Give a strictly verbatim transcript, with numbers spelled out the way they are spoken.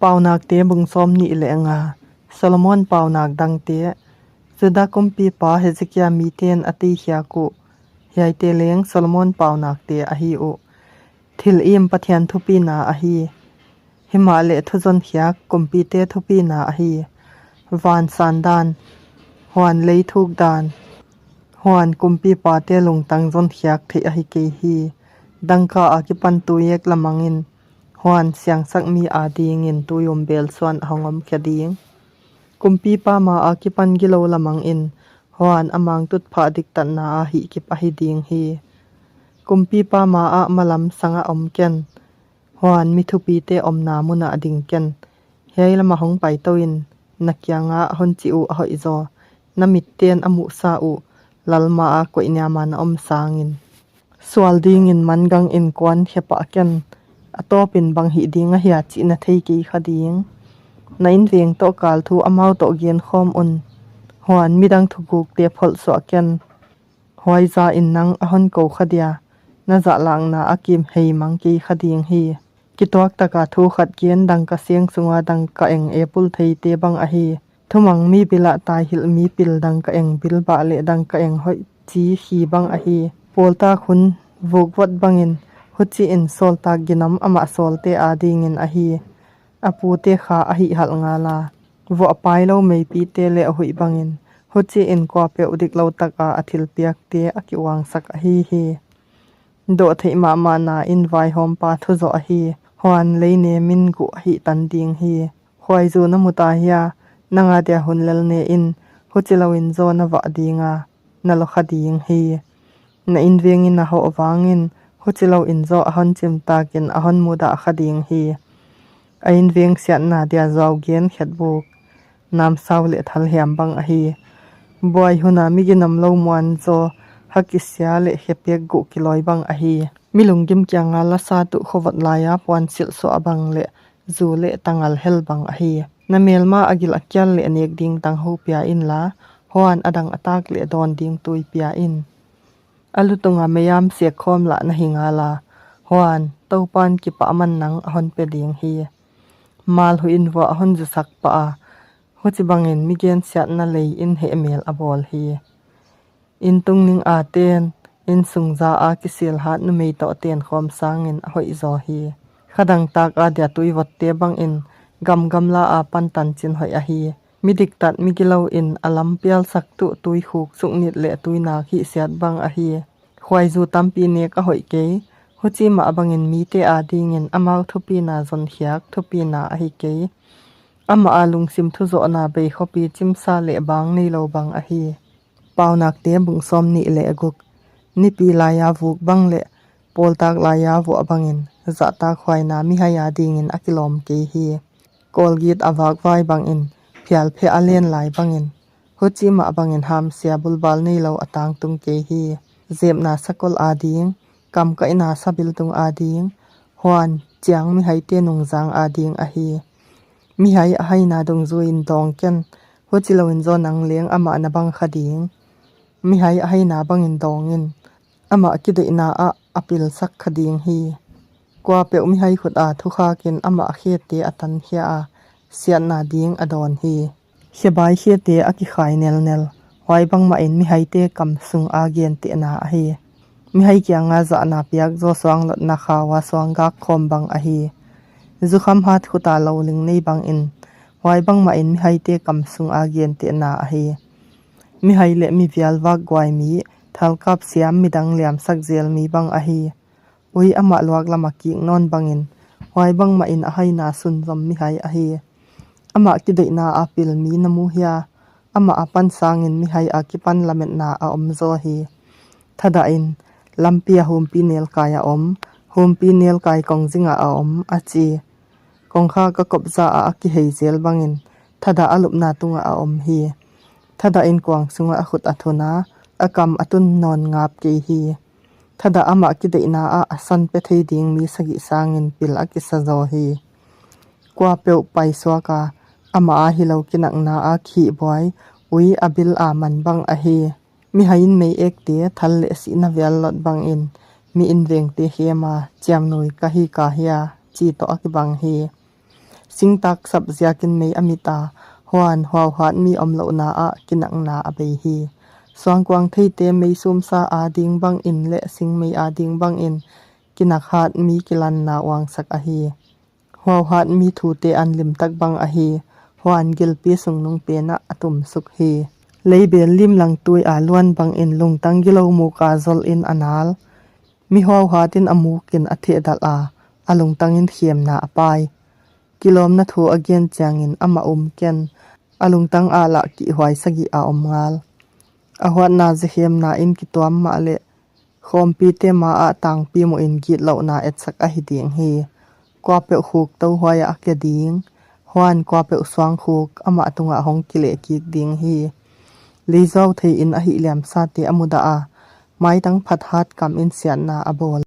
Paunakte bung sawm nih le nga. Solomon paunak dangte. Judah kumpipa Hezekiah mite in a teihiak uh. Hiaite leng Solomon paunakte ahi uh. Thil im Pathian thupina ahi. Himahleh thuzonkhiak kumpite thupina ahi. Van sandan, huan lei thukdan, huan kumpipate lungtang zonkhiak theih ahi kei hi. Dangka a kipan tuiek lamangin, huan siangsak mi adingin tuium belsuan a hong omkhia ding. Kumpipa ma a kipan gilo lamangin, huan a mangtut phah diktatna a hihkip ahi ding hi. Kumpipa ma ah malam sangah om ken, huan mi thupite omna munah ding ken. Hiai lamah hong paito in, na kiangah a hon ci uh a hoihzaw. Na mitten a muhsa uh, lalma a koihniama na om sangin. Sual dingin mangang in kuan khepah ken, a tawpin bang hih ding ahia cih na thei kei kha ding. Na inveng tawh kal thu amau tawh genkhawm un. Huan midang thugukte pholhsuah ken. Huaiza in nang a hon ko kha dia, na zahlakna a kim hei mang kei kha ding hi. Kituaktaka thu khat gen dangka seng sunga dangka eng epul theite bang ahi. Thumang mi bilah taihilh mi pil dangka eng bilbah le dangka eng hoih ci hi bang ahi. Pawltak hun vukvot bangin, huci in sawltak ginom amah sawlte adingin ahi. A pute kha a hihhalh ngala, vuah pailo meipite le a huih bangin, huci in kuapeuh diklo taka a thilpiakte a kiuangsak ahi hi. Dawhtheih mahmahna in vaihawmpa thuzawh ahi. Huan leinemin guh a hihtan ding hi. Khuaizu na muta hia, nanga dia hun lel ne in, huci loin zaw na vah dinga, na lawkha ding hi. Na invengin a hawh vangin, huci loin zaw a hon cimtakin a hon mudah kha ding hi. A inveng siatna dia zuau gen khetbuk, namsau le thalhiam bang ahi. Buai huna miginom lo muan zaw, hakisia le khepek guh kilawi bang ahi. Milunggim kianga lasa tuh khuavot laia puan silhsuah bang le zu le tangal hel bang ahi. Na melma a gil a kial le a nek ding tang ho pia inla, huan a dang a tak le dawn ding tui pia in. A lutunga meiam siakkhawm lah na hi ngala, huan Topan kipah man nang a hon pia ding hi. Malhu in vuah a hon zusak pah a, huci bangin migensiatna lei in hehmel a bawl hi. Inn tungning a ten, inn sungza a kisilhat numei tawh tenkhawm sangin a hoihzaw hi. Khadangtak a dia tuivotte bangin gamgamla a pantan cin hoih ahi. Midiktat migilo in a lam pialsak tuh tuikhuk suknit le tuinak hihsiat bang ahi. Khuaizu tampi nek a hoih kei, huci mah bangin mite adingin amau thupina zonkhiak thupina ahi kei. Amah a lungsim thuzawhna bei khuapi cimsa le bang nei lo bang ahi. Paunakte bung sawm nih le guk. Nipi laia vuk bang le pawltak laia vuah bangin zahtak khuaina mihai adingin a kilawm kei hi. Kawlgit a vakvai bangin phialpheh a len lai bangin, huci mah bangin hamsia bulbal nei lo a tangtung kei hi. Zepna sakol ading, kamkaihna sabiltung ading, huan ciang mihaite nungzang ading ahi. Mihai a haina dungzuiin dawng ken, huci loin zaw nang leng amah na bang kha ding. Mihai a haina bangin dawngin, amah kideihna ah a pilsak kha ding hi. Kuapeuh mihai khut a thukhakin amah a khete a tankhia a, siatna ding a dawn hi. Khebai khete a kikhai nelnel, huai bangmahin mihaite kam sung a gentehna ahi. Mihai kianga zahna piak zaw suang lotna khaua suang gak khawm bang ahi. Zukham hat khuta lo ling nei bangin, huai bangmahin mihaite kam sung a gentehna ahi. Mihai le mivial vakguai mi, thalkap siam midang liamsak zel mi bang ahi. Ui amah luak lama kik nawn bangin, huai bangmahin a haina sunzom mihai ahi. Amah kideihna a pil mi na mu hia, amah a pan sangin mihai a kipan lametna a om zaw hi. Thadahin, lampi a humpi nelkai a om, humpi nelkai kongzinga a om, a ci. Kongkha ka kopza a a kihei zel bangin, thadah a lupna tunga a om hi. Thadahin kuang sungah a khut a thuna, a kam a tun nawn ngap kei hi. Thadah amah kideihna ah a san pia thei ding mi sagih sangin pil a kisa zaw hi. Kuapeuh paisuaka, amah a hilo kinakna a kihihbuai, ui a bil a man bang ahi. Mihai in mei ekte thal le sihna vial lot bangin, mi invengte hema ciamnui ka hi ka hia, ci tawh a kibang hi. Singtak sap ziakin mei a mit a, huan huauhat mi om lohna ah kinakna a bei hi. Suangkuang theite mei sumsa ading bangin le singmei ading bangin kinakhat mi kilanna uangsak ahi. Huauhat mi thute an limtak bang ahi, huan gilpi sungnung penah a tumsuk hi. Leibel limlang tui a luan bangin lungtang gilo muka zolin a nal. Mi huauhatin a mukin a thehdalh a, a lungtangin khemna a pai. Kilawmna thu a gen ciangin amah um ken, a lungtang ah lah kihhuai sagih a om ngal. A huatna zekhemna in kituam mah le khawmpite ma ah tangpi muhin gitlohna etsak ahi ding hi. Kuapeuh khuk tohuai ah a kia ding, huan kuapeuh suang khuk amah tungah hong kilehkik ding hi. Leizuau thei in ahi liamsate a mudah a, maitang phathat kam in siatna a bawl.